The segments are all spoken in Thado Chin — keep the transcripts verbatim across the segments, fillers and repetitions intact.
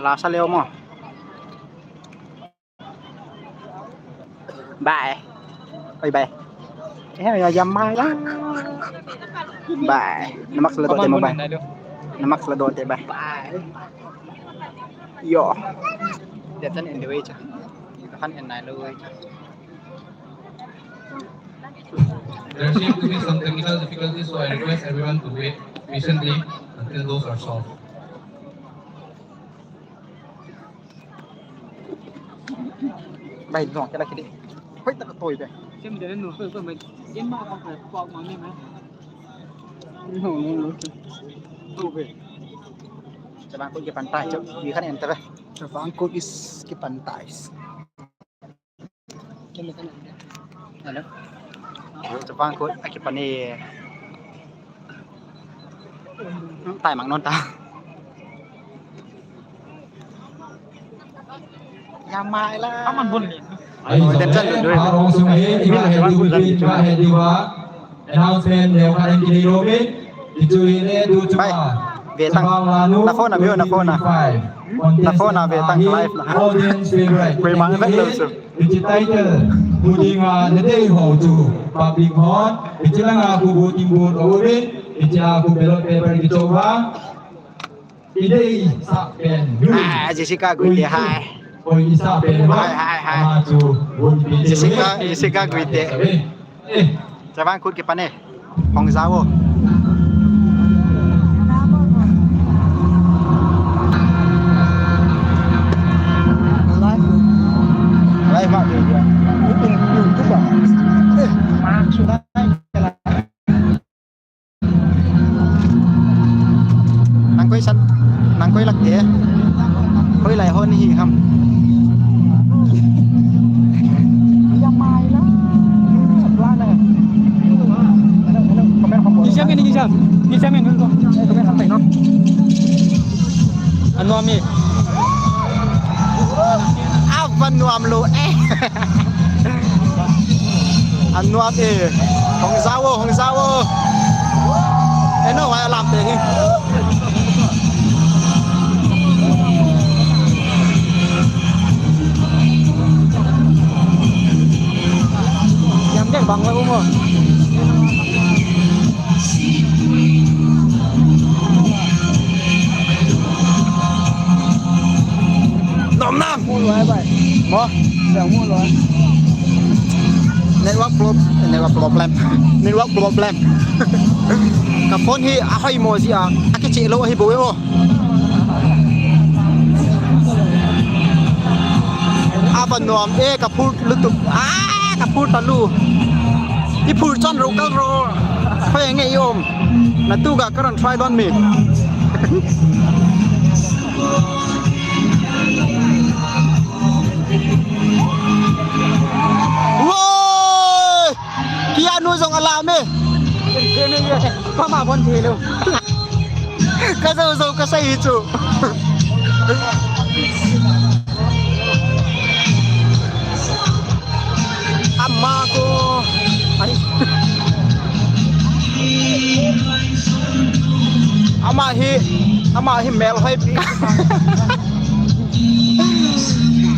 Lasa leo mo. Bye. Oi, bye. Eh, ya, ya, mai la. Bye. Namak sala dote mo, bye. Namak sala dote, bye. Bye. Yo. Dia tan in the way cha. Kan in nai lo way cha. There seem to be some technical difficulties, so I request everyone to wait patiently until those are solved. Bai, nong kala kidi. Hoi, ta ka toi be. Sim de nu ko ko mai. Yen ma pa pa pa ma ni ma. No, no, no. Tu be. Chavang Kut kipan tai, cho. Wi kan enter be. Chavang Kut is kipan tai. Hello. Chavang Kut akipan e. Tai mang non ta. Ya mai la. Aman bon le. Ai, dan chan dun dun. Arong sung he, iba he diu, iba he diu ba. Announcement leo khat in kidei lo min. Kichu in e du chu. Bai. Ve tang. Na phone na, ve na phone na. Na phone na ve tang live na. Audience favorite. Koi ma na lo su. Hiche title, hu dinga nadei ho chu, public hon, hiche langa khu voting booth aum in, hiche a khu ballot paper kichoh uva, idei sah pen nu. Ah, Jessica Guite, hi. Koi isah pen uva, hi, hi, hi. Ama chu vote pe. Jessica, Jessica Guite. Eh. Chavang Kut kipan e. Hong jao o. Live. Live ma video. Nang koi san, nang koi lak te. Hoi lai hon hi ham. Kisiam in, kisiam. Kisiam in. Anuam e. Avan nuam lou e. Anuam e. Hong jao o, hong jao o. E no, vai alam te hi. Yam dek bang le um o. Nom nam. Mu loi bai. Mo? Siang mu loi. Network prob-, network problem. Network problem. Ka phone hi ahoi mo jeh a, akicheh lou ahi bou e o. Avan nuam e, ka phur lutuk. Ah, ka phur talu. I phur chon ro kal ro. Hoi nge i um. Natu ga karan try don mi. Woi! Kia nu jong alam e. Kama bon thei lou. Ka jou jou ka sei chu. Ama ko. Ai. Ama hi, ama hi mel hoi pi.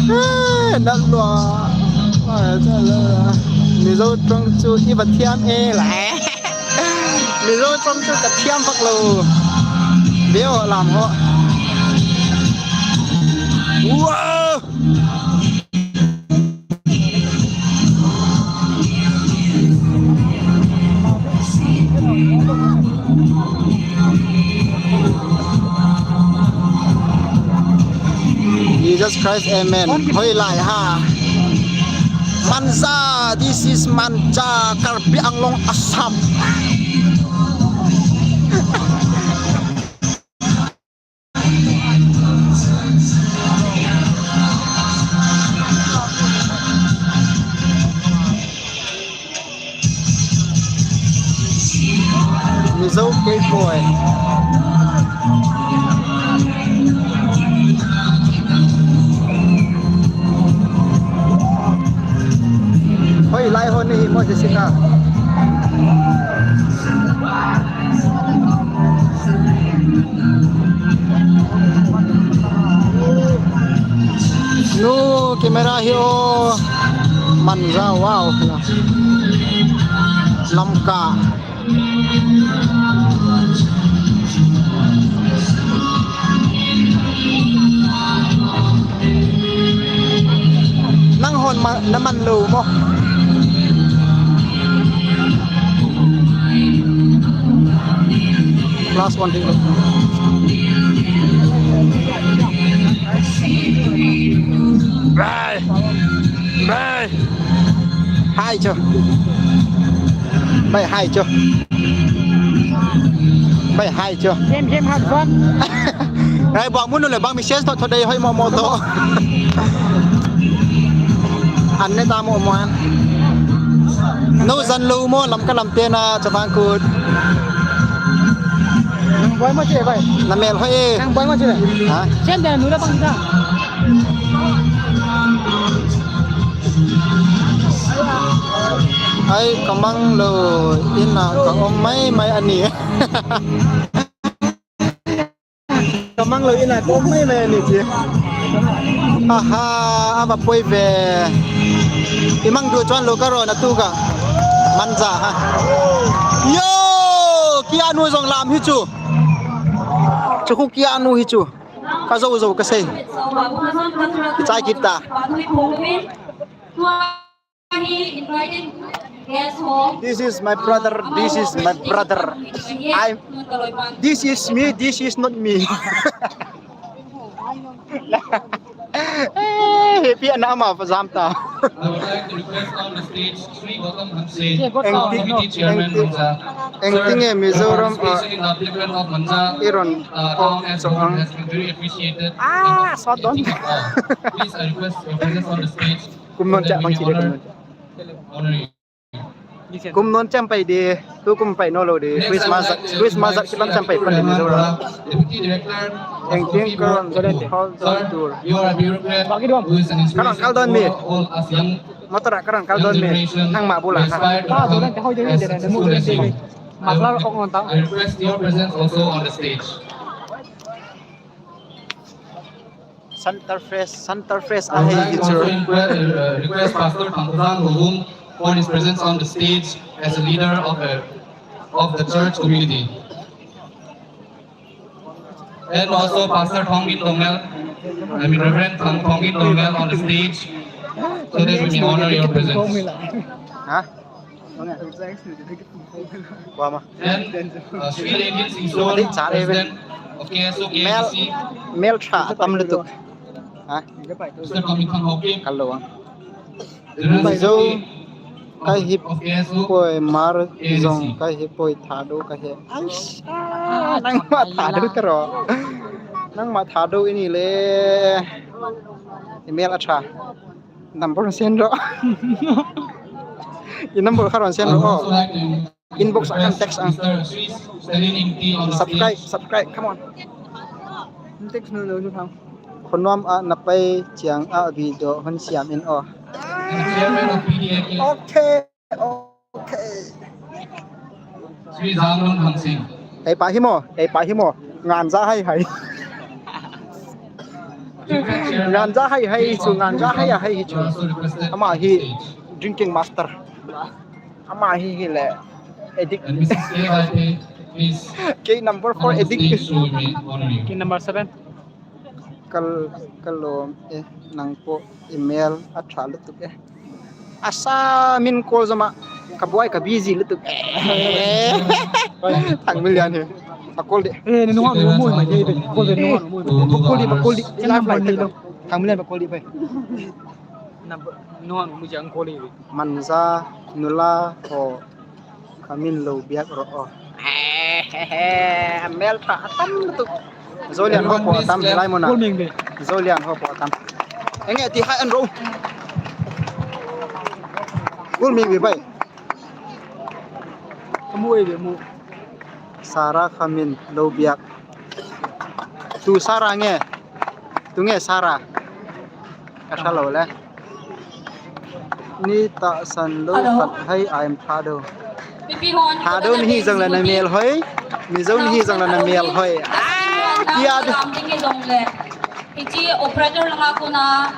Eh, nalua. Ai, chalala. Mizo tong chu i va thiam e la. Mizo tong chu ka thiam vak lou. Veo lam ho. Wow! Jesus Christ, amen. Hoilai ham. Manja, this is Manja, Karbi Anglong, Assam. Mizo K-pop. Hoilai ho nahi mo, Jessica? Manja, wow. Lamka. Nang hon ma, na man lou mo. Last one thing. Bye. Bye. Hai cho. Bye hai cho. Bye hai cho. Game, game hot fun. Ai, bang mun le bang mi sias to to dei hoi mo mo to. An ne ta mo mo an. No jan lo mo Lamka lam te na chavang kut. Nang boi mo che bai. Na mel hoi. Nang boi mo che. Ha? Chen de nu da bang da. Ai, kamang lo ina ka om mai mai ani. Kamang lo ina ka om mai mai ani chi. Aha, ama poi ve. Imang du chuan lo ka ro na tu ka. Manja ha. Yo, kia nu jong lam hi chu. Chu khu kia nu hi chu. Ka zo zo ka sei. Kichai kit ta. This is my brother. This is my brother. I. This is me. This is not me. Eh, happy anama for Zamta. I would like to request on the stage Shri Gautam Hanse, Committee Chairman, Manja. Engting e Mizoram, uh, Iron, uh, town as well has been very appreciated. Ah, so don. Please, I request your presence on the stage. Kum non chang bang chi de kum non. Kum non chang pai de, tu kum pai no lo de. Christmas, Christmas kilam chang pai pan de Mizoram. Engting Karon, hold on tour. Karon kal don mi. Motor a karon kal don mi. Nang ma bula ha. Maklar ong on ta. I request your presence also on the stage. Center Fresh, Center Fresh ahi hi chu. I would like to also request, uh, request Pastor Thangthang Lhum for his presence on the stage as a leader of a, of the church community. And also Pastor Thongin Longel, I mean Reverend Thang, Thongin Longel on the stage so that we may honor your presence. Ha? And, uh, Shri Lekin Singson, President of K S O K M C. Mel, mel tha tam lutuk. Ha? Mister Tommy Thang Hokim. Kal lo ang. Mizo ka hi poi, Hmar jong ka hi poi, Thadou ka hi. Ai, nangma Thadou tero. Nangma Thadou ini le. Email a tha. Number send ro. I number kha ron send ro. Inbox a kan text ang. Subscribe, subscribe, come on. Text no no thang. Khonom a na pai chiang a video hon siam in o. Okay, okay. Shri Zanglun Hangsing. Ei pa hi mo, ei pa hi mo. Ngan ja hai hai. Ngan ja hai hai chu, ngan ja hai hai hi chu. Ama hi drinking master. Ama hi hi le addict. And Missus K Vaiphei, please. K number four addict. K number seven. Kal, kalom e, nang po email a tha lutuk e. Asa min call zoma ka buai ka busy lutuk e. Thang Milian hi. A call de. Eh, nunga mo mo mai de. Call de nunga mo mo. Call de, call de. Live live. Thang Milian call de bai. Number, no, no, mui jang koli. Manja nula ho kamin lo biak ro o. Mel tha atam tu. Zolian ho po atam hilai mona. Zolian ho po atam. Enge ti hai an ro. Kul mi bi bai. Kamu e bi mu. Sara kamin lo biak. Tu Sara nge. Tu nge Sara. Ka tha lo le. Ni tahsan lo khat hai, I am Thadou. Thadou ni hi jong le na mel hoi. Mizo ni hi jong le na mel hoi. Ah, kia de. Hiche operator langa kona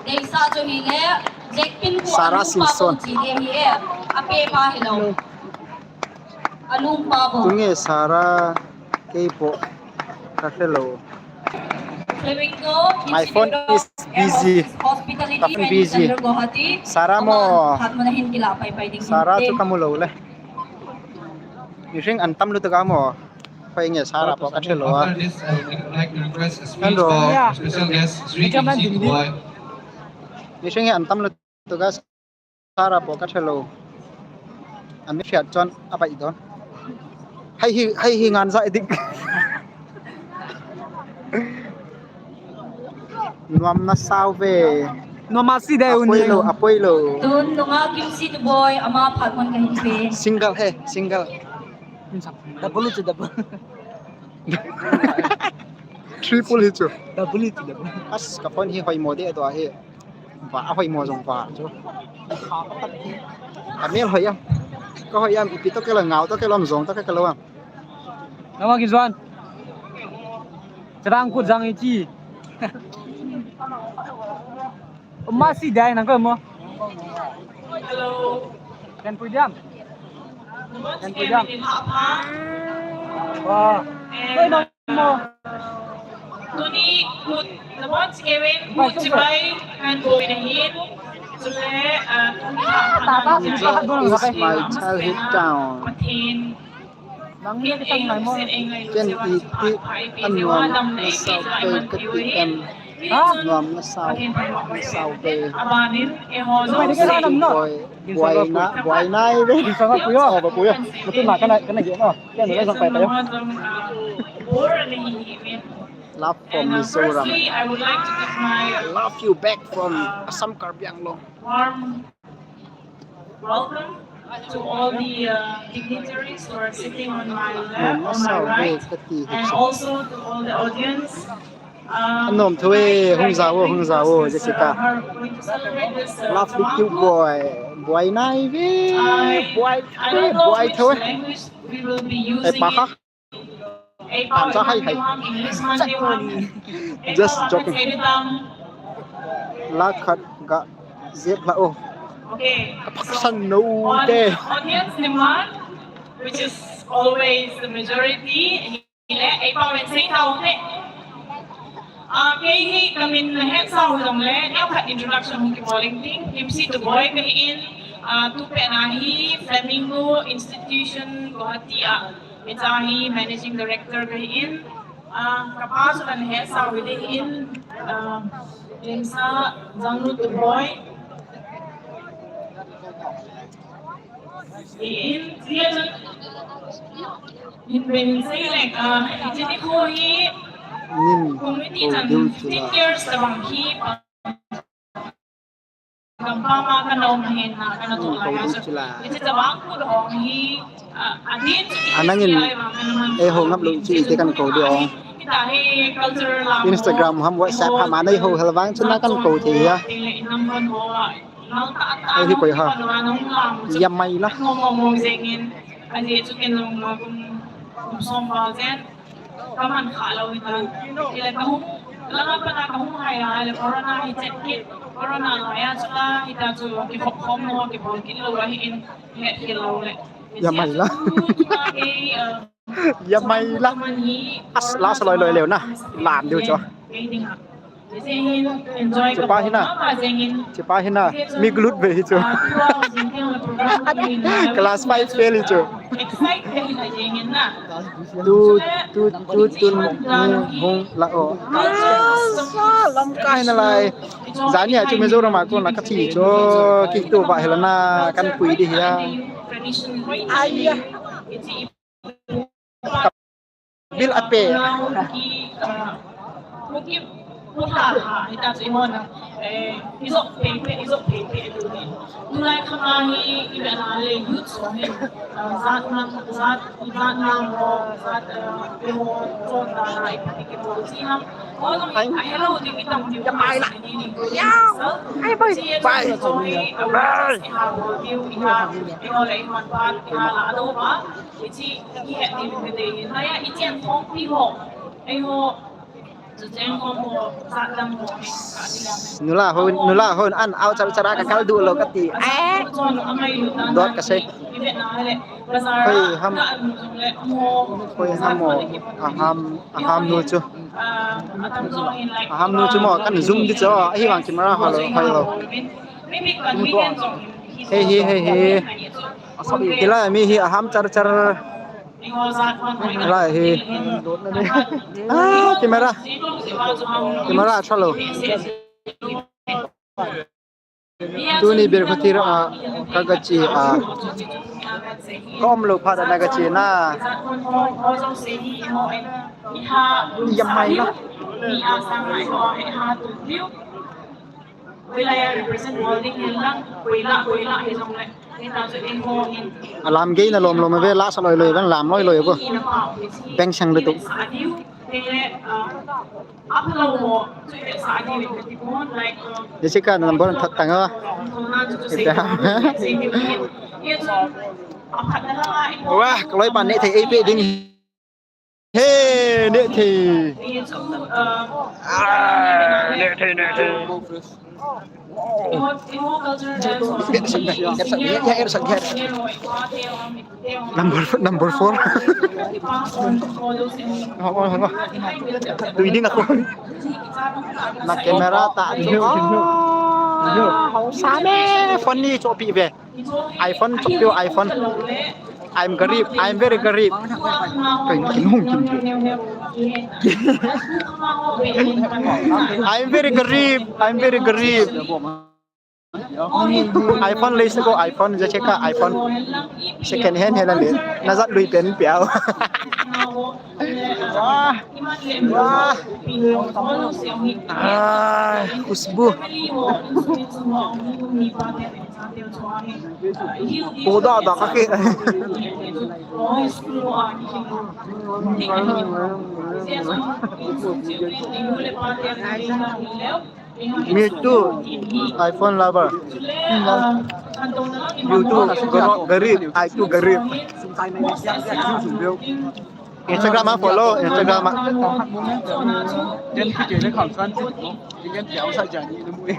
deisa chu hile. Sarah Simpson. Tunge Sarah keipo kahelou. My phone is busy. Ka phone busy. Sarah mo. Sarah chu kamu lou le. Mihring an tam lutuk a mo. Hoi nge Sarah po kahelou a. Hello. Mihring an tam lutuk a. Sarah po kahelou. Ami fiat chon abai don. Hai hi, hai hi ngan za edik. Nuam nasao ve. Nuam asi de un. Apoi lou, apoi lou. Tun nunga Kimsi tu boy ama phat mon kahin pe. Single he, single. Double chu double. Triple hi chu. Double hi chu double. As ka phone hi hoimo de to hi. Va, ahoimo jong va chu. Ka mel hoi am. Ka hoi am ipi to kelo ngau to kelo jong to kelo am. Nawa ki juan. Chadang kut jang ichi. Masi dai nang ko mo. Hello. Kan pui diam. Kan pui diam. Wah. Koi nang mo. Tuni kut nabon sikewin kut chibai kan go in ahin. Chule, ah, tuni ha. This is my childhood town. Pathen. Ken iti anuam nasao ve kati em. Nuam nasao, nasao ve. Boy, boy na, boy na ive. Oh, ba puyo. Matu na kana kana ge no. Ken na sang pai pai. Love from Mizoram. Love you back from Assam Karbi Anglong. Warm welcome to all the uh, dignitaries who are sitting on my left, on my right, and also to all the audience. Um, Anom thou e, hung jao, hung jao, Jessica. Lovely cute boy. Boy nai ve, boy, boy thou e. Ei pa kha. Tamcha hai hai. Just joking. La khat ga jep la o. Okay. Kapaksan no te. Audience demand, which is always the majority. Ei pa wen sei tau te. Ah, kei hi kamin na het sa hu jong le, neo khat introduction hung kibol ing ting, Kimsi tu boy kahi in, ah, tu pen a hi Flamingo Institution Guwahati a. Hiche a hi Managing Director kahi in, ah, kapa chu kan het sa u ding in, ah, Limsa Jangnu tu boy. In, tia chun, in ben sei le, ah, hiche ni kho hi, community chan fifteen years tabang hi, Gampam a kana um ahin, kana toh lai a chu. Hiche tabang kut hong hi, ah, adin chu anangin eiho ngap lou chu iti kan kou ding. Hita hi cultural lam Instagram ham WhatsApp ham a neiho hel vang chu na kan kou thei a. Ei hi koi ha. Yamai la. Ngong ngong jeng in. Ajeh chu ken jong kum, kum som val jen. Kaman kha lou hitan. Ile kahung, langa pana kahung hai a, ile corona hi chet kit. Corona laiya chu la, hita chu kikhop khom mo, kibol kit lou ahi in, het kit lou le. Yamai la. Chu, chu la kei, uh, Yamai la. As la sa loi loi leu na. Lam diu chu. Kei ding a. Chepa hi na. Chepa hi na. Mi glut ve hi chu. Class five fail hi chu. Tu, tu, tu, tu, hung la o. Asa, lam kai na lai. Jani a chu Mizoram a kon la ka thi chu. Ki tu ba hi la na kan pui di hi a. Ai ya. Bil a pe. Ai, ai, bai. Bai. Bai. Hiche, i het ding ka dei, laiya i chen thompi ho. Eiho, Nula ho, nula ho, an au char char a ka kal du lo ka ti. Eh. Dot ka sei. Hoi ham. Hoi ham mo. Aham, aham nu chu. Aham nu chu mo, kan zoom di chu. Ahi vang camera ha lo, ha lo. Hei hi, hei hi. Kila mi hi aham char char. Lai hi. Ah, camera. Camera a chalo. Tuni ber khuti ra, ah, ka ga chi, ah, kom lo pha da na ga chi na. Yam mai na. Alam gei na lom lom ve, la sa loi loi, ban lam loi loi ko. Beng sang de tu. Jessica number thot tang a. Wah, kaloi pan ne thei ei pe ding. He, ne thei. Ah, ne thei, ne thei. Number, number four. Hong, hong, hong. Tui ding a kon. Na camera ta. Ah, hong sa me. Phone ni chopi ve. iPhone chopi, iPhone. I'm garib. I'm very garib. Kin hung kin. I'm very garib. I'm very garib. iPhone lei seko, iPhone ja cheka, iPhone. Second hand hela le. Na jat lui pen piao. Wah. Wah. Ah, khushbu. Oda da ka ke. Me too. iPhone lover. You too. Garo-, garib. I too garib. Instagram ah follow. Instagram ah.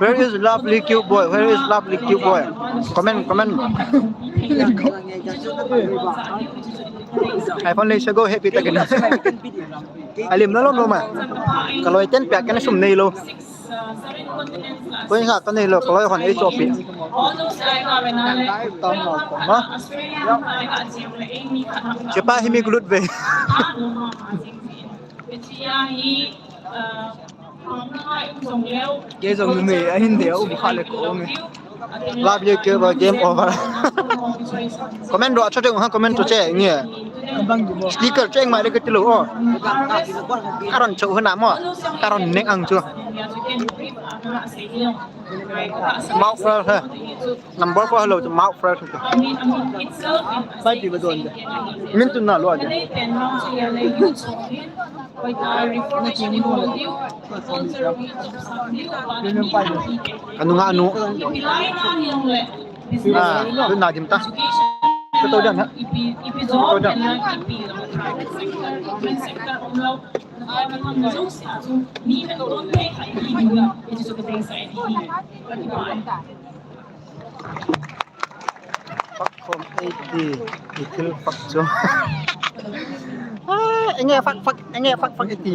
Where is lovely cute boy? Where is lovely cute boy? Comment, comment. iPhone lei seko happy ta kina. Alim na lom lom a. Kaloi ten pia kana sum nei lo. Koi sa ka nei lo, kaloi hon ei chopi. Ma? Chepa hi mi kulut ve. Kei jong numei ahin de, um kha le ko nge. Love you, Cuba, game over. Comment ro, acha te, ha, comment to che, nge. Sticker che, ma le ke tilo, oh. Karon cho hna mo. Karon neng ang cho. Mouth fresh, ha. Number four, hello, mouth fresh. Pai ti ba don de. Min tu na lo de. Anu nga anu. Ah, tu na dim ta. Tu to dan ha. Tu to dan. Fak khom eiti, ithil fak chu. Ah, enge fak fak, enge fak fak eiti.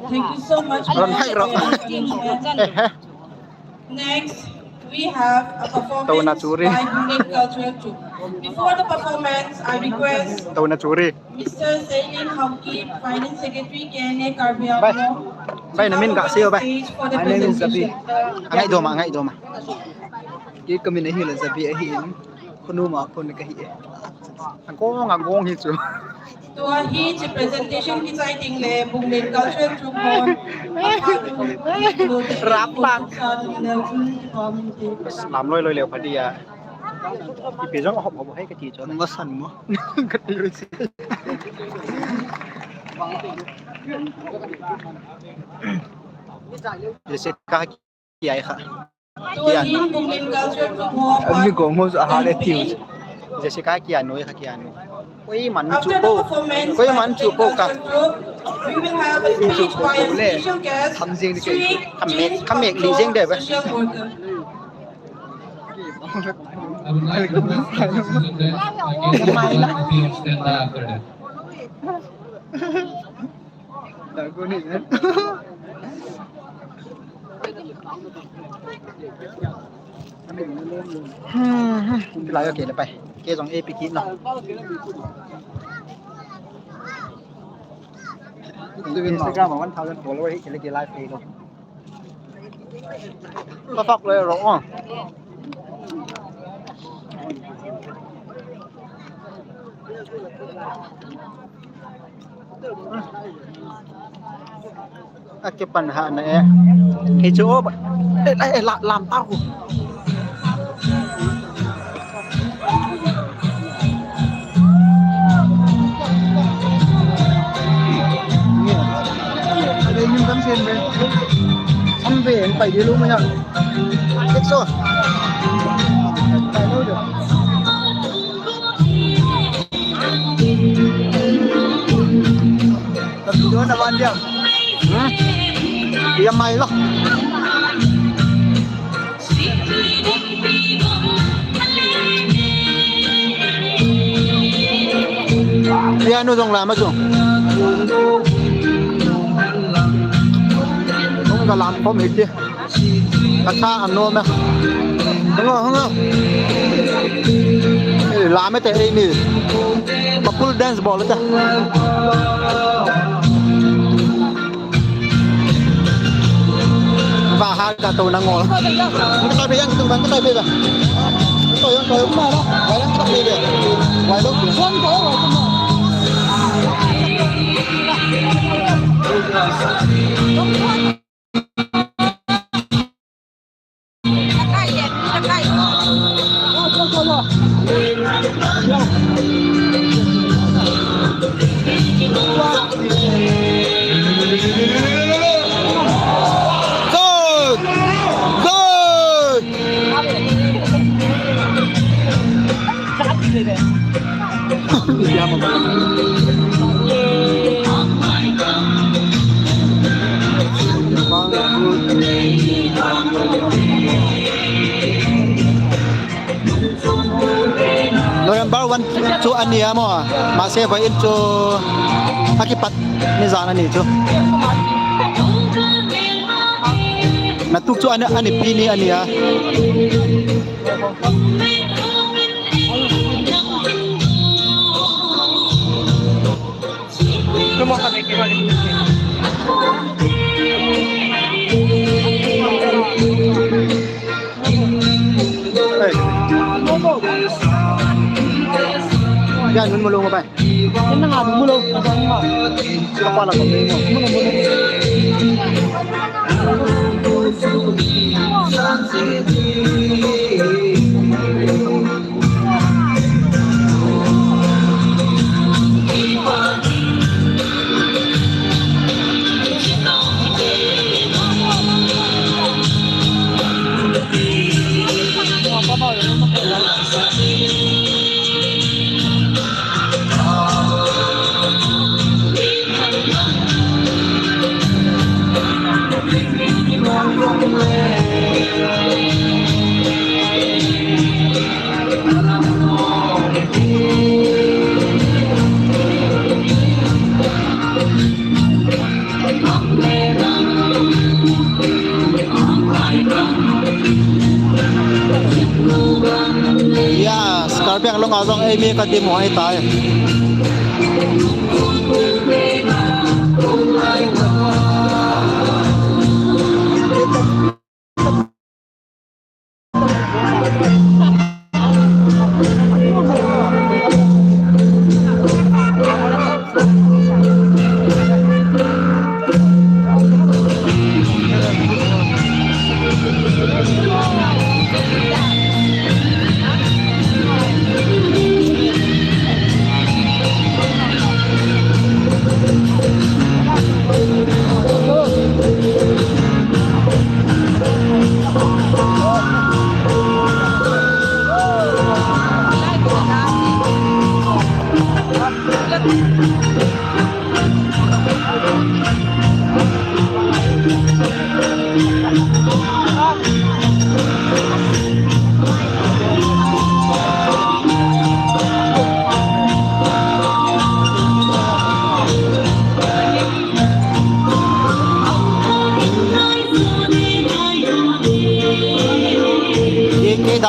Thank you so much. Ron hai ro. Eh, eh. Next, we have a performance by Bungin Cultural Troupe. Before the performance, I request Tau na churi. Mister Zaylin Haokip, Finance Secretary, K N A Karbi Anglong. Bai, na min ga sio bai. My name is Zabi. Angai doma, angai doma. Ki kamin ahi la Zabi ahi in. Khonung ma khon kahi e. Agong, agong hi chu. Tua hi chi presentation kichai ding le Bungin Cultural Troupe hon. Rap bang. Lam loi loi leo pha dia. Ipi jong hop hop hai kati chu. Masan mo. Kati loi si. Jessica kiai kha. Tua hin Bungin Cultural Troupe hon. Ami gong ho aha le tiu. Jessica kia noi kha kia noi. Koiman chu ko, koiman chu ko ka. Chu ko ko le. Kham jing ni ke. Kham mek, kham mek li jing de ba. Hmm, hmm. Lai, okay, le pai. Kei jong A P kit na. Instagram a one thousand follower hi kei le kei live kei lo. Ka fak le ro. Akipan ha na e. Kei chu o ba. Eh, eh, la, lam tau. Ade nim kan sen be. Sam be, pai de lu ma ya. Tik so. Pai lu de. Ka video na ban diam. Hmm? Diam mai lo. Piano jong lam a chu. Hung ka lam khom hi ti. Ka tha a nom e. Hung o, hung o. Eh, lam e te ei ni. Ka full dance bol e te. Ba ha ka to na ngol. Ka tai pe yang, ka tai pe ba. To yang, to yang ma la. Wa yang ka pe ba. Wa lo. Son ko wa ko. Good! Good! November one chu ani a mo, mase vai in chu akipat ni jan ani chu. Na tuk chu ani, ani pi ni ani a. Hey. Yan, mun mo long mo pa. Yan na nga, mun mo long. Kapala ko, mun mo long. Yes, Karbi Anglong a jong eimi ka ding mo ahi tai.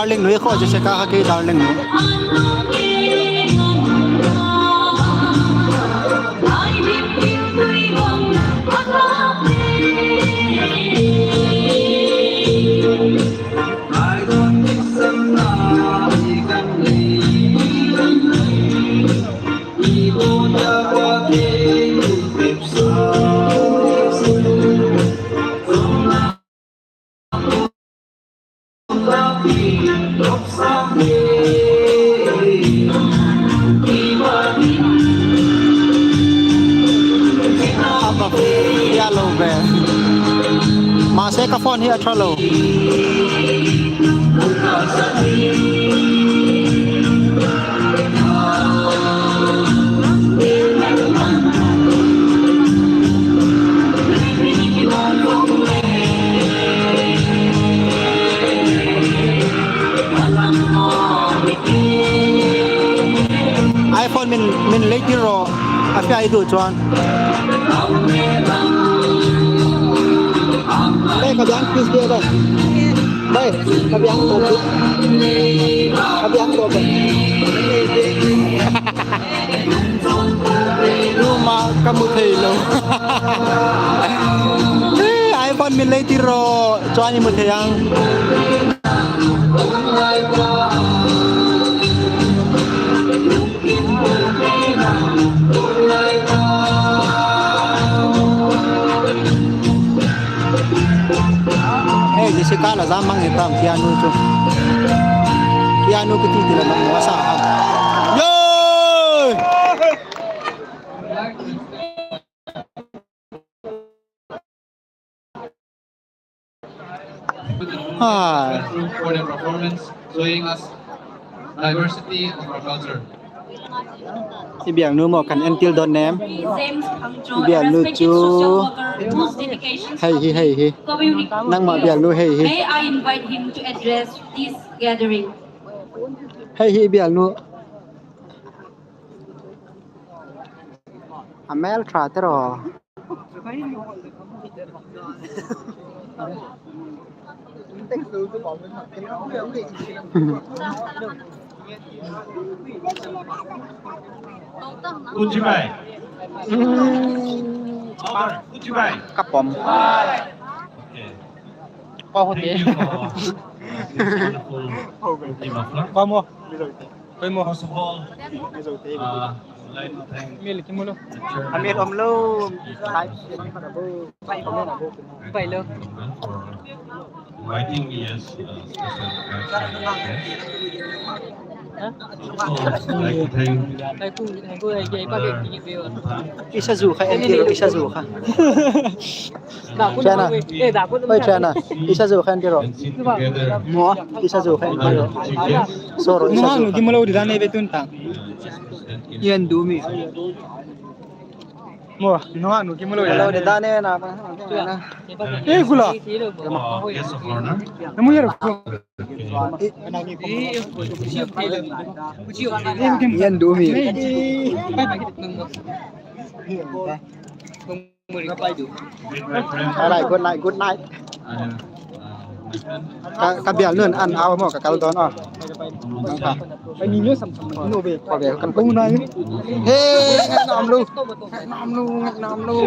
Darling nu, kho Jessica kha kei darling nu. Yellow band. Mase ka phone hi a tha lo. iPhone min, min lei ti ro, a fia i du chuan. Bai, ka biang kiss dia bai. Bai, ka biang to. Ka biang to bai. Luma ka mu thei lo. Eh, iPhone min lei ti ro, chuan i mu thei ang. Hey, Jessica la jam mang hitam, Keanu chu. Keanu kiti ti la mang wa sa ha. Yo! Hi. For their performance, showing us diversity of our culture. I bialnu mo kan entil don nem. I bialnu chu. Hei hi, hei hi. Nangma bialnu hei hi. May I invite him to address this gathering? Hei hi i bialnu. A mel tha te ro. Kuchibai. Order, Kuchibai. Kapom. Okay. Thank you for this wonderful Kuchibai. Koimo. Koimo. First of all, uh, I would like to thank Mil kimulo. The chairman Amir omlo. Speakers, Pai lo. for inviting me as a special guest. Huh? Also, I would like to thank Pai ku, pai ku, ai, ai, pai, Brother Isa zu kha, Entiro, isa zu kha. China. Oi, China. Isa zu kha, Entiro. Mo, isa zu kha, Entiro. Soro, isa zu kha. Yan du mi. Mo, no, no, ki mo lo ya. Lo de da ne na. Eh, gula. Yes, of course. Na mo yar ko. Yan du mi. Alright, good night, good night. Ka, ka bial nun an aw mo ka kal don a. Nang ka. Ai ni nyo sam sam no be. Ko be kan ko nai. He, ngai nam lu. Ngai nam lu, ngai nam lu.